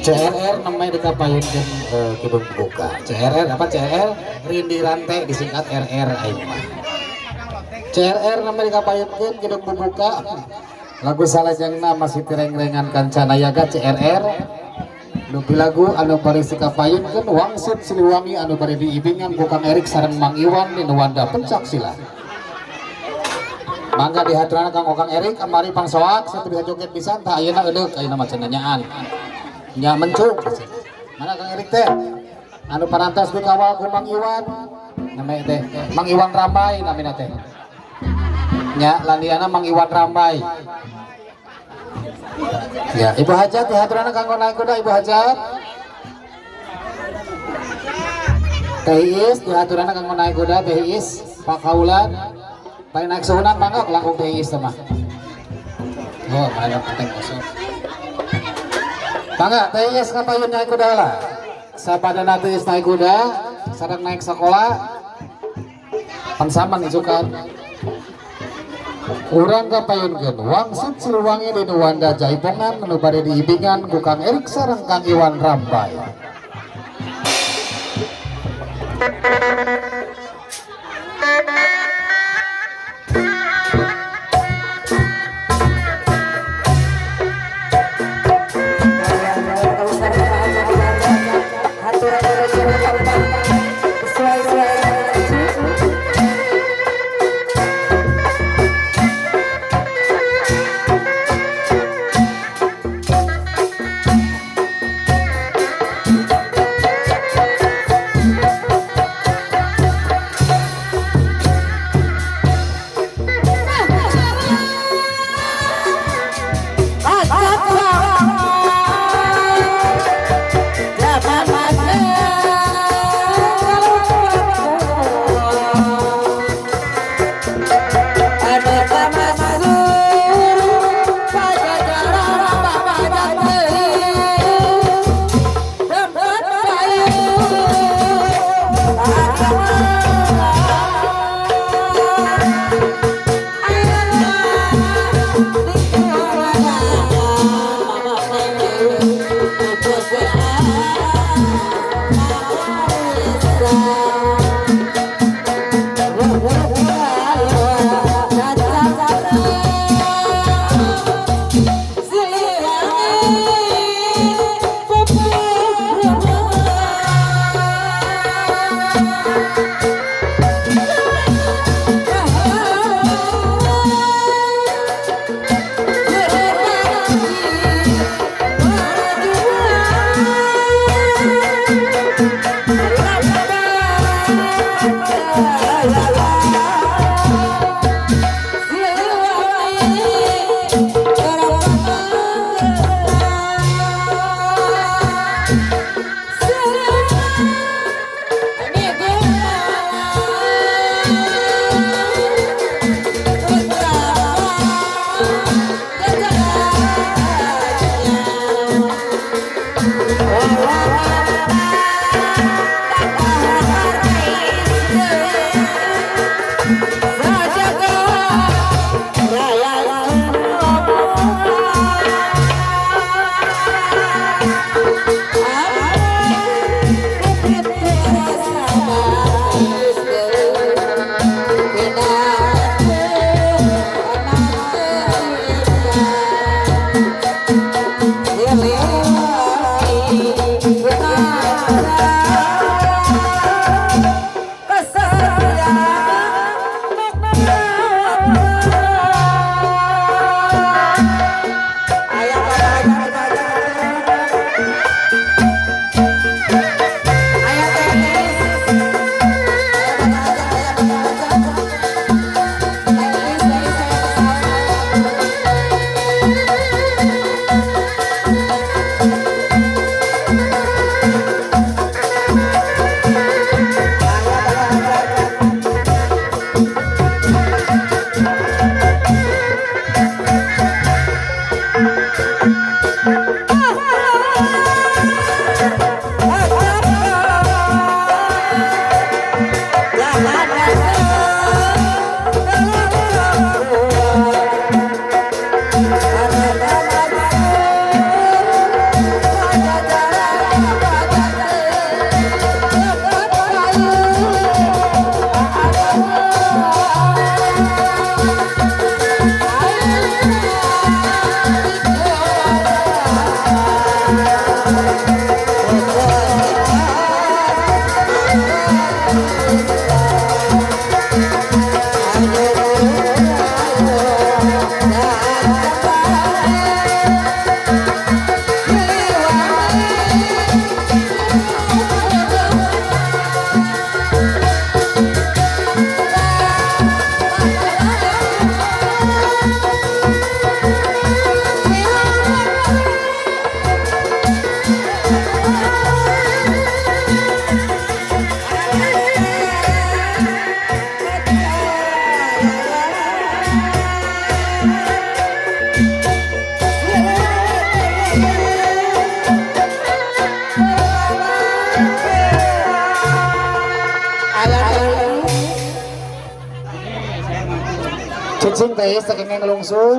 CRR namanya dikapayunkeun kidung buka. CRR apa CRR? Rindi Rante disingkat RR aing mah. CRR namanya dikapayunkeun kidung buka. Lagu salajengna masih tireng-rengan kancana yaga CRR. Nupi lagu anu bari sikapayunkeun Wangsit Siliwangi anu bari diibingan ku Kang Erik sareng Mang Iwan di Wanda Pencak Silat. Mangga dihaturana Kang Kang Erik kamari pangsoak satu bisa joget pisan tah ayeuna euleuk ayeuna mah cenah nyaan. Nya mencung. Mana Kang Erik teh? Anu parantos dikawal ku Mang Iwan. Namanya teh Mang Iwan Rambai namina teh. Nya landiana Mang Iwan Rambai. Ya, Ibu Hajat dihaturana kanggo naik kuda Ibu Hajat. Teh Iis dihaturana kanggo naik kuda Teh Iis Pakaulan. Paling naik suhunan mangga langkung Teh Iis teh mah. Oh, mana penting kosong. Mangga Teh Iis kapayun naik kuda lah. Sapadana Teh Iis naik kuda, sareng naik sekolah pan sama isukan. Urang kapayunkeun wangsit Siliwangi dina wanda jaipongan anu bade diibingan ku Kang Erik sareng Kang Iwan Rambai. Cicing teh sakengeng lungsur.